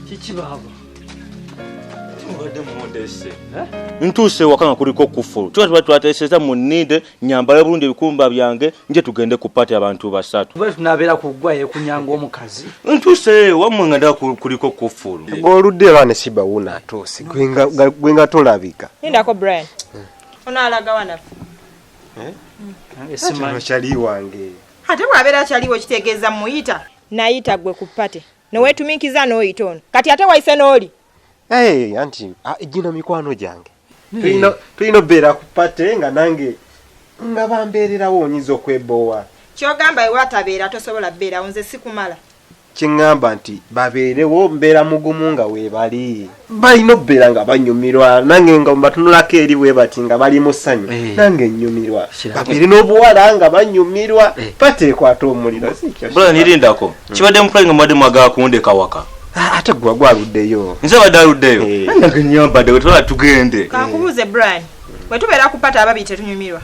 Kiki baaba? Mubadde mundese. Ntuuse ewaka nga kuliko kufulu. Tuba tuba twateeseza munninde nyambale bulungi ebikumba byange nje tugende ku party abantu basatu. Tuba tunabeera ku ggwa yekunyanga omukazi. Ntuuse wammwe nga ndaba kuliko kufulu. Oludde era ne Shiba wuno atuuse gwe nga tolabika. Lindako Brian. Ono alaga wa naffe? Kino kyali wange. Ate bw'abeera akyaliwo kitegeeza muyita. Nayita gwe ku party. Neweetumiikiza n'oyita ono. Kati ate wayise n'oli. Hey, anti gino mikwano gyange. Tulina obeera ku party nga nange nga bambeererawo onyinza okwebowa. Ky'ogamba ewe atabeera tosobola beerawo nze sikumala. Kyeŋŋamba nti babeerewo mbeera mugumu nga weebali. Balina okubeera nga banyumirwa nange nga mbatunulako eri bwe bati nga bali mu ssanyu nange nnyumirwa. Babeere n'obuwala nga banyumirwa bateekwata omuliro. Brian lindako. Kibadde mu nga mubadde mwagala kundeka waka. Ate gwe gwaluddeyo. Nze badde aluddeyo. Nange nnyambadde bwe twala tugende. Kankubuuze Brian. Bwe tubeera ku party ababiri tetunyumirwa.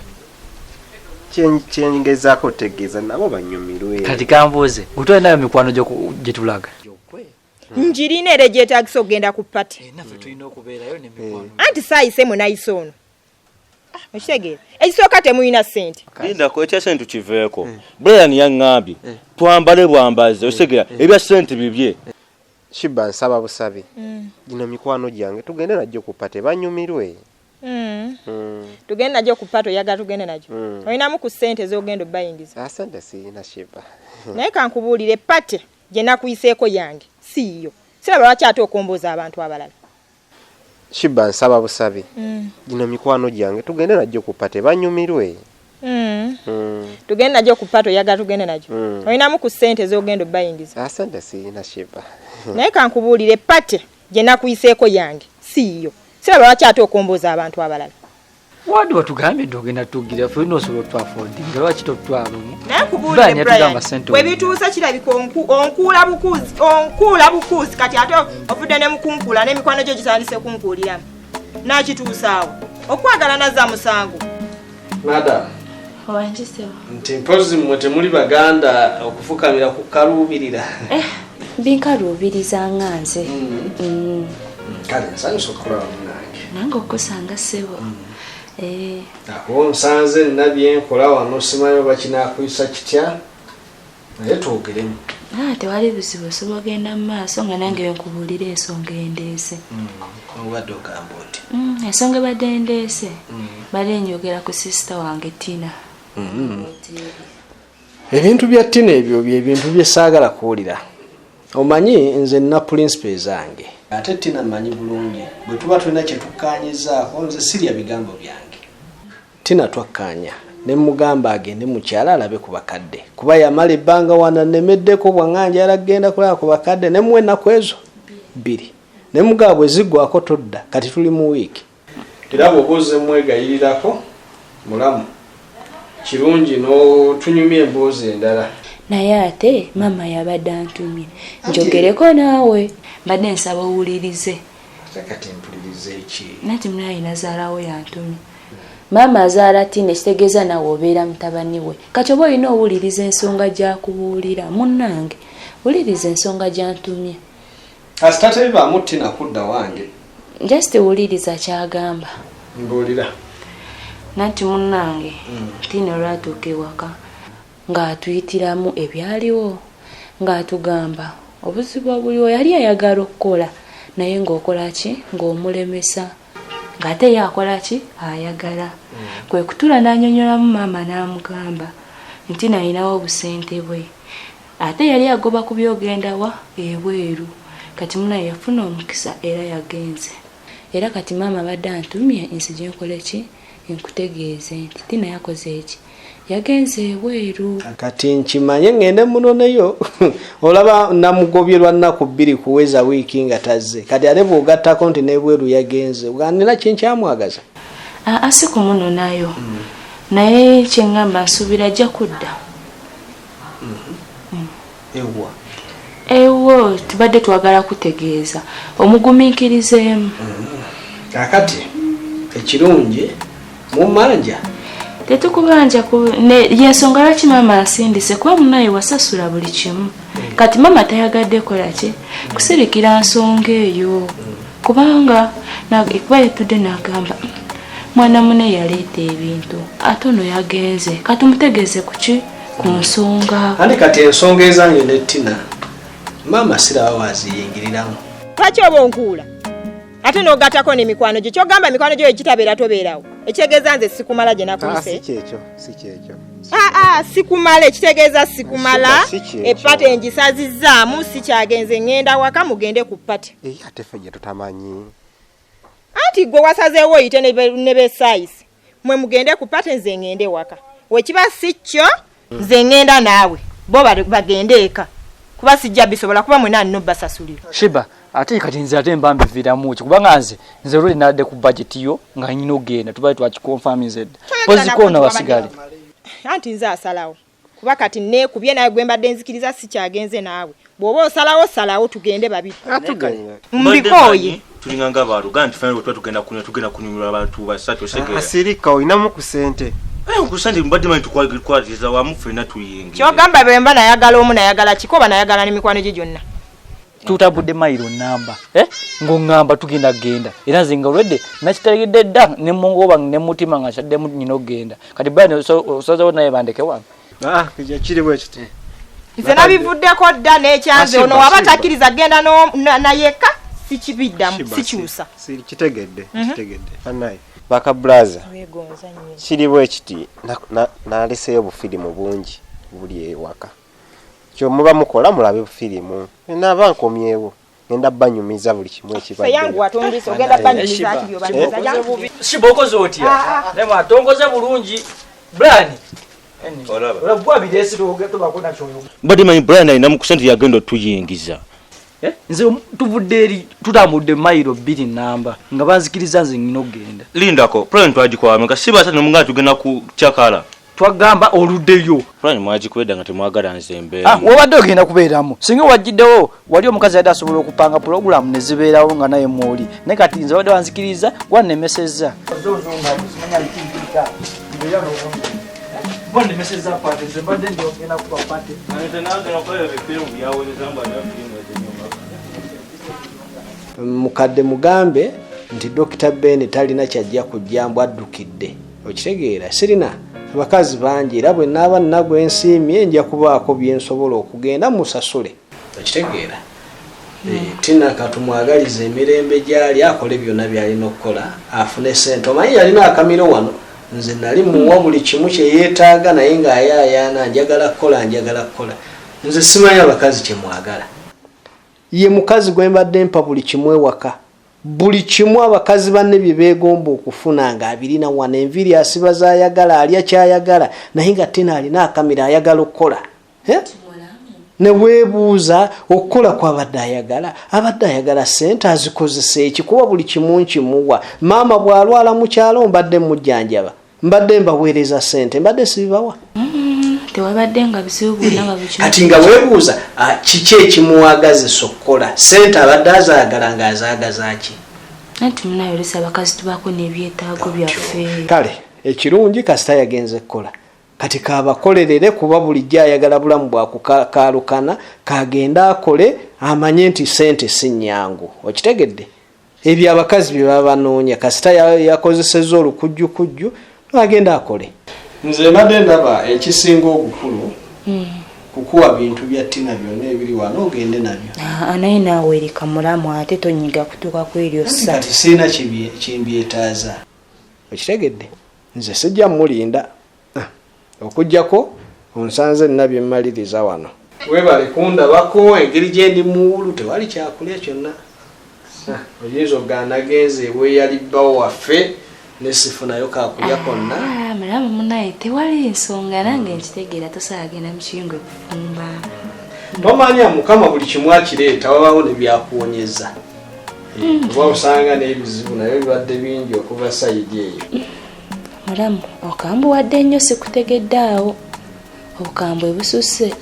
Kyengezaako otegeeza nabo banyumirwe. Kati kambuuze, gwe tolinayo mikwano gye tulaga? Njirina era egyetaagisa okugenda ku party. Naffe tulina okubeerayo n'emikwano. Anti saayise munayise ono. Okitegeera? Ekisooka temulina ssente. Lindako ekya ssente tukiveeko. Brian yaŋŋambye twambale bwambaze okitegeera ebya ssente bibye. Shiba nsaba busabi. Gino mikwano gyange tugende najjo ku party banyumirwe. Tugende najjo ku party oyagala tugende najjo. Olinamu ku ssente z'ogenda obbayingiza. Ssente sirina Shiba. Naye kankubuulire party gye nakuyiseeko yange si yo. Siraba lwaki ate okombooza abantu abalala. Shiba nsaba busabi. Gino mikwano gyange tugende najjo ku party banyumirwe. Tugende najjo ku party oyagala tugende najjo. Olinamu ku ssente z'ogenda obbayingiza. Ssente sirina Shiba. Naye kankubuulire party gye nakuyiseeko yange si yo. Siraba lwaki ate okombooza abantu abalala. Wadi watugambye nti ogenda tugira ffe olina osobola otwafodinga lwaki totwalamu? Naye nkubuulire Brian, bwe bituusa kirabika onkuula bukuuzi kati ate ovudde ne mukunkuula n'emikwano gyo gitandise kunkuuliramu. Naakituusaawo. Okwagala nazza musango. Madam. Wangi ssebo. Nti mpozi mmwe temuli Baganda okufukamira ku kaluubirira. Binkaluubiriza nga nze. Kale nsanyusa okukulaba munnange. Nange okusanga ssebo. Ako nsanze nina bye nkola wano simanyi oba kinaakuyisa kitya naye twogeremu. Tewali buzibu osobola ogenda mu maaso nga nange nkubuulira ensonga endeese. Obadde ogamba oti? Ensonga ebadde endeese badde njogera ku sisita wange Tina. Ebintu bya Tina ebyo bye bintu bye saagala kuwulira. Omanyi nze nina principle zange. Ate Tina mmanyi bulungi bwe tuba tulina kye tukkaanyizaako nze sirya bigambo byange. Tina twakkaanya ne mugamba agende mu kyalo alabe ku bakadde kuba yamala ebbanga wana nnemeddeko bw'aŋŋanja yala kugenda kulaba ku bakadde ne muwa ennaku ezo bbiri ne mugamba bwe ziggwako todda kati tuli mu wiiki. Era bw'oba ozze mwegayirirako mulamu kirungi n'otunyumya emboozi endala. Naye ate maama yabadde antumye njogereko naawe mbadde nsaba owulirize. Kati mpulirize ki? Nanti munaye nazaalawo yantumye. Maama azaala Tina ekitegeeza naawe obeera mutabani we. Kati oba olina owuliriza ensonga gy'akubuulira munnange wuliriza ensonga gy'antumye. Kasita tebibaamu Tina kudda wange. Just wuliriza ky'agamba. Mbuulira. Nanti munnange Tina olwatuuka ewaka ng'atuyitiramu ebyaliwo ng'atugamba obuzibu obuliwo yali ayagala okukola naye ng'okola ki ng'omulemesa ng'ate ye akola ki ayagala. Kwe kutuula n'annyonnyolamu maama n'amugamba nti nalinawo obusente bwe ate yali agoba ku by'ogenda wa ebweru kati munaye yafuna omukisa era yagenze. Era kati maama abadde antumye nzije nkole ki nkutegeeze nti Tina yakoze eki yagenze ebweru. Kati nkimanye ngende munoneyo olaba namugobye lwa nnaku bbiri kuweza wiiki nga tazze kati ate bw'ogattako nti n'ebweru yagenze nina kinkyamwagaza. Si kumunonayo naye kyeŋŋamba nsuubira ajja kudda. Ewa ewo tubadde twagala kutegeeza omugumiikirizeemu. Kaakati ekirungi mumanja tetukubanja yensonga lwaki maama asindise kuba munaye wasasula buli kimu. Kati maama tayagadde kola ki? Kusirikira nsonga eyo. Kubanga kuba yatudde n'agamba mwana mune yaleeta ebintu ate ono yagenze katumutegeeze kuki ku nsonga. Andi kati ensonga ezange ne Tina maama siraba waziyingiriramu. Lwaki oba onkuula? Ate n'ogattako n'emikwano gyo kyogamba mikwano gyo ekitabeera tobeerawo ekitegeeza nze sikumala gye nakuyise. Si kyekyo, si kyekyo. Sikumala ekitegeeza sikumala epate engisazizzaamu sikyagenze ŋŋenda waka mugende ku pate. Ate ffe gye tutamanyi. Anti gwe wasazeewo oyite ne besaayisi mwe mugende ku pate nze ŋŋende waka. Wekiba si kyo nze ŋŋenda naawe bo bagende eka kuba sijja bisobola kuba mwenna nno basasulira. Shiba ate kati nze ate mba mbiviiramu ki kubanga nze olwedi nadde ku budget yo nga nnyina okugenda tubadde twakikonfaminze dda. Pozikoona wasigale. Anti nze asalawo kuba kati neekubye naye gwe mbadde nzikiriza sikyagenze naawe. Bw'oba osalawo salawo tugende babiri. Mbikooye. Tulinga nga baluganda tufaanana bwe tuba tugenda kunywa tugenda kunyumirwa abantu basatu osegeera. Asirika olinamu ku ssente. Ku ssente mbadde manyi tukwatiriza wamu ffenna tuyingire. Ky'ogamba bwe mba nayagala omu nayagala kiko oba nayagala n'emikwano gye gyonna. Tutabudde mayiro namba ng'oŋŋamba tugenda genda era nze nga olwedde nakitegedde dda ne mungoba ne mutima nga nsaddemu nnyina okugenda kati Brian osazeewo naye bandeke wano. Kiri bwe kiti. Nze nabivuddeko dda n'ekyanze ono waba takkiriza genda nayekka sikibiddamu sikyusa. Kitegedde kitegedde bannaye baka brother kiri bwe kiti naleseeyo bufirimu bungi buli ewaka. Kyo muba mukola mulabe bufirimu naaba nkomyewo ngenda banyumiza buli kimu ekibadde. Yangu atongese ogenda banyumiza ati byobanyumiza yangu. Shiba okoze otya? Naye mwatongoze bulungi Brian. Olaba bireesi tobako nakyoyo. Mbadde manyi Brian alina mu kusente yagenda otuyingiza. Nze tuvudde eri tutambudde mayiro 2 namba nga banzikiriza nze nnina okugenda. Lindako Brian twagikwame nga si basatu nga tugenda ku kyakala. Twagamba oluddeyo. Brian mwagikubedda nga temwagala nze mbeera. Wabadde ogenda kubeeramu. Singa wajjiddewo wali omukazi yadde asobola okupanga pulogulaamu ne zibeerawo nga naye mwoli. Naye kati nze wadde wanzikiriza gwannemesezza. Mukadde mugambe nti Dr. Ben talina kyajja kujja mbu addukidde. Okitegeera sirina abakazi bangi era bwe naaba nagwe ensiimye nja kubaako bye nsobola okugenda musasule. Okitegeera Tina katumwagaliza emirembe gy'ali akole byonna by'alina okukola afune ssente. Omanyi yalina akamiro wano nze nali muwa buli kimu kye yeetaaga naye ng'ayaayaana njagala kukola njagala kukola. Nze simanyi abakazi kye mwagala. Ye mukazi gwe mbadde mpa buli kimu ewaka. Buli kimu abakazi banne bye beegomba okufuna ng'abirina wano enviiri asiba z'ayagala alya ky'ayagala naye nga Tina alina akamiro ayagala okukola. Ne weebuuza okukola kw'abadde ayagala abadde ayagala ssente azikozesa eki kuba buli kimu nkimuwa. Maama bw'alwala mu kyalo mbadde mujjanjaba mbadde mbaweereza ssente mbadde sibibawa. Tewabadde nga bizibu byonna nga bikimu. Kati nga weebuuza kiki ekimuwagazisa okukola ssente abadde azaagala ng'azaagaza ki? Anti munaye oluusi abakazi tubaako n'ebyetaago byaffe. Kale ekirungi kasita yagenze kukola kati kabakolerere kuba bulijjo ayagala bulamu bwa kukaalukana kagende akole amanye nti ssente si nnyangu. Okitegedde? Ebyo abakazi bye baba banoonya kasita yakozesezza olukujjukujju agenda akole. Nze mbadde ndaba ekisinga obukulu kukuwa bintu bya Tina byonna ebiri wano ogende nabyo. Naye naawe ereka mulamu ate tonyiga kutuuka ku eryo ssa. Kati sirina kimbyetaaza. Okitegedde? Nze sijja mulinda okuggyako onsanze nna bye mmaliriza wano. Weebale kundabako engeri gye ndi muwulu tewali kyakulya kyonna. Oyinza okugaana nagenze eweyali bbawo waffe ne sifunayo kakulya konna. Mulamu munaye tewali nsonga nange nkitegeera tosobola genda mu kiyungu okufumba. Tomanya Mukama buli kimu akireeta wabaawo ne byakuwonyeza. Oba osanga n'ebizibu naye bibadde bingi okuva sayidi eyo. Mulamu okambuwadde nnyo sikutegedde awo obukambwe bususse.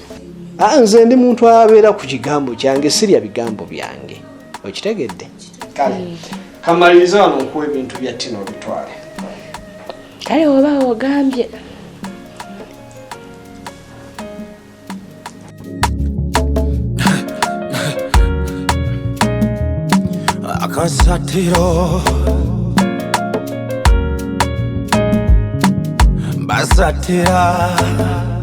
Nze ndi muntu abeera ku kigambo kyange sirya bigambo byange. Okitegedde? Kale kamaliriza wano nkuwa ebintu bya Tina obitwale. Kale oba ogambye. Akasatiro Basatira.